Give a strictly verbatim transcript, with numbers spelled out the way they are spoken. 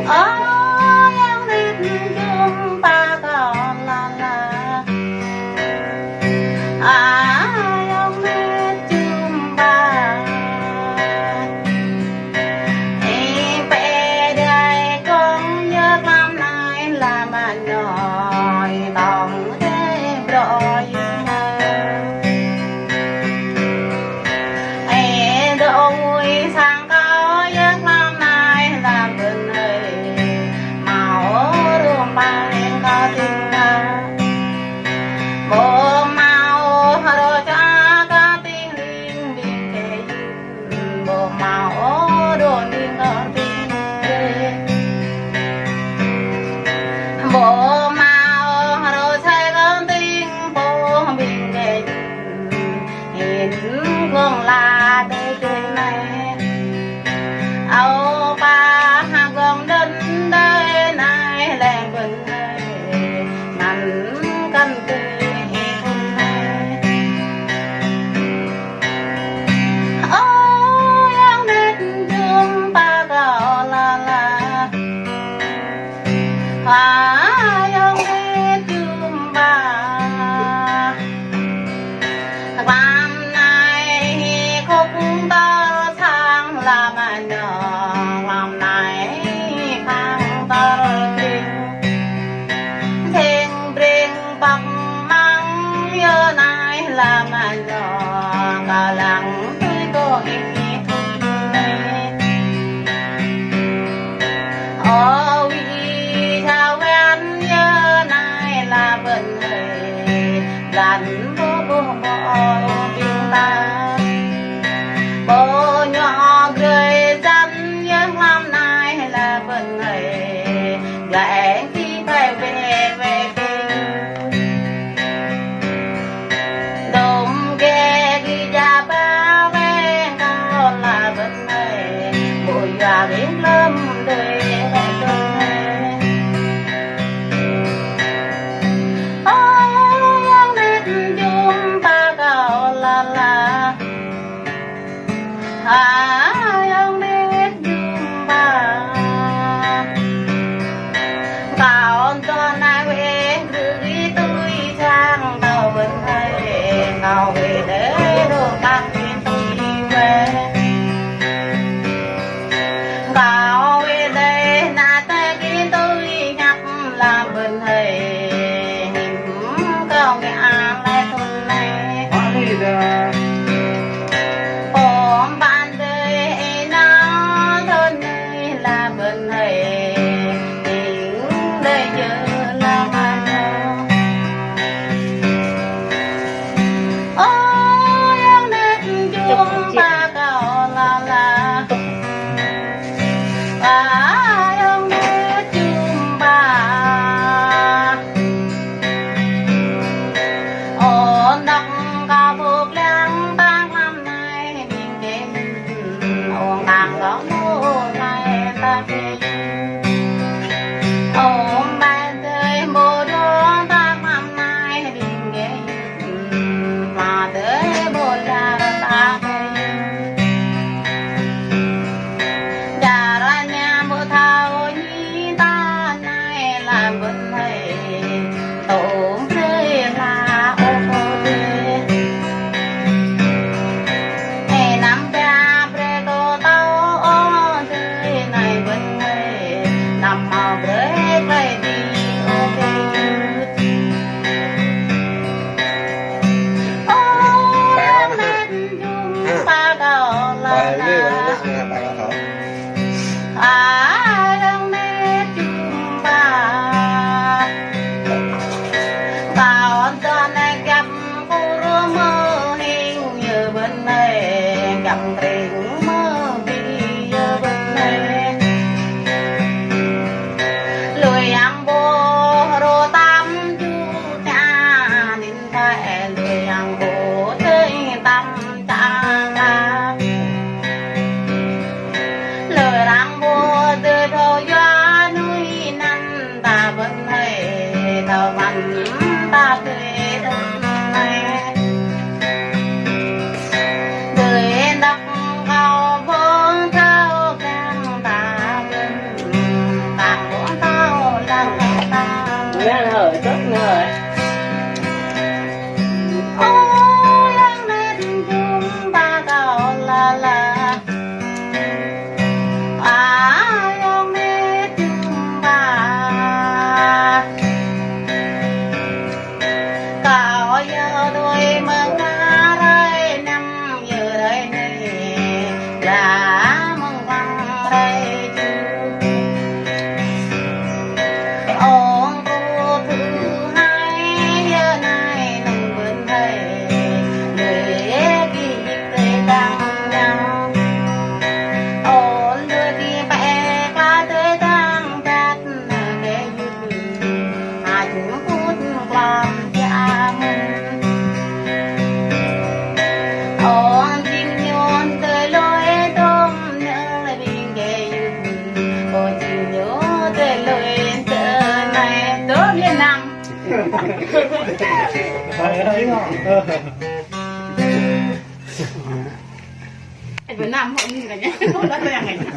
Ơ, ayŏng nit jum pă kâo la la. Ayŏng nit jum pă. Ih pĕ đai kông yơh mlam anai la mă noi tong te brơi. Ê, dŏ ngui sang kâo yơh mlam anai la bơnai. Mâo rơ̆ng pang kâo ting ta. Ƀu mâo rơ̆ čua kâo ting ling ling kê. Ƀu mâo rơ̆ ling kâo ting kê. Ƀu mâo rơ̆ čua kâo ting ƀu ling kê. Hin gong la tê tê nai. Ơ pă gong đơn đơi nai lĕ bơnai. Măn kăn tê hê thun nai. Ơ ayŏng nit jum pă kâo la la. Ayŏng nit jum pă. Mlam anai khŭk tơl sang la mă noi, mlam anai khang tơl kring. Thing bring păk măng yơh nai la mă noi, kâo lăng tui kơ ih thun nai. Ơ wĭ tha wen yơh nai la bơnai, lăn bơ bơ bơ ƀing ta. Bơ ñuă brơi jăn yơh mlam anai la bơnai, glăi eng ti pai wê wê kê. Dŏm gê gih ja ba weng kâo la bơnai, ƀu yua ring lơ̆m đơi weng bơnai. Ơ ayŏng nit jum pă kâo la la. Ayŏng nit jum pă. Kâo tơ nai wê gơ̆ gih tui sang tơ bơnai. Kâo wê đê đô kang gih tui wê. Kâo wê đê na tê gih tui ñăp la bơnai. Him kâo ngă lĕ thun nai. Ôm ban đơi ê nao thun nai la bơnai. Ing đơi yơh la mă noi. Ơ ayŏng nit jum pă kâo la la. Ayŏng nit jum pă. Ôn dăk kâo bôk lăng tang mlam anai ƀing kê. Ôn tang lŏ mô lai ta kê. Ôn bai dơi mô dong tang mlam anai ƀing kê. Mă tơi ƀu la ta kê. Čar aña ƀu thâo ñi ta nai la bơnai. Tôm brơi la ôh kơ tê. Ê năm pia brơi kơ tâo ôh tê nai bơnai. Năm mâo brơi glăi đi ôh kơ. Ơ ayŏng nit jum pă kâo la la. Ayŏng nit jum pă. Kâo tơ nai găp kur mơ hing yơh bơnai, găp kring mơ bi yơh bơnai. Lui yang ƀô̆ rơ̆ tam ju ta nin ta e lui yang ƀô̆ tơi tam ta la. Lơ răng ƀô̆ tơ thâo yua nui năn ta bơnai, thâo măn ta tơi tơnai. Tơi ta Việt Nam họ như cái nhá. Không đã tôi ăn cái nhá.